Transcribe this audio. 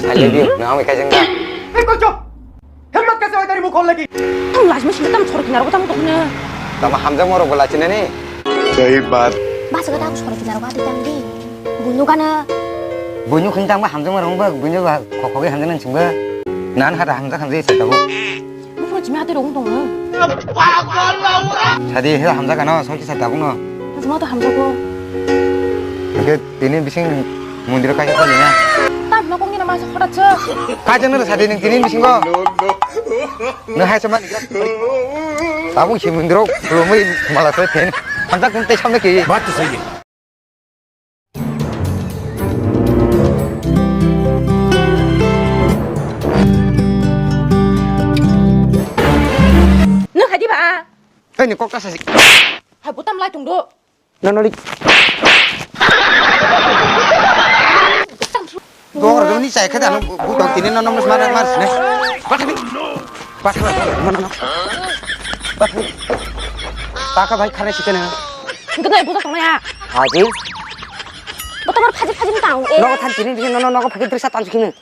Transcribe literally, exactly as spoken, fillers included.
I love you. No, ami kaisa da. Hey, kocho. Himmat kaise oi tari mukh khol lagi. Tam lajma sini tam chor kinaro tam tokne. Tama hamjak morok bola chinani. Sahi baat. Bas ga da chor kinaro ba tang di. Bunu kana. Bunu khun tang ba hamjak morok ba bunu ba khokho ge hamjak nan chungba. Nan hada hamjak hamjak se tabu. Bufro chimi hati rong tong no. Sadi he hamjak ano songki sa tabung no. Juma to hamjak ko. Oke. Tini bising mondir kaisa khali na. Tam no kongni nama sa khorat se. Kaisa no sadi ning tini bisingo. No hai sama. Tabung si mondir khulumui mala se ten. Hamjak kun te samne ki. Baat to sahi hai. No hai di ba. Hai ni kok ta sa si. Hai butam lai tung do. Nonoli. Dor ni chai khada no bu dok tini nonom mar mar ne. Pathabi. Pathabi. Mana no. Pathabi. Taka bhai khare sikene. Engko nai buta tongnai ha. Haji. Buta mar phaji phaji tang. Nogo than tini tini nono nogo phagi drisa tan sikene.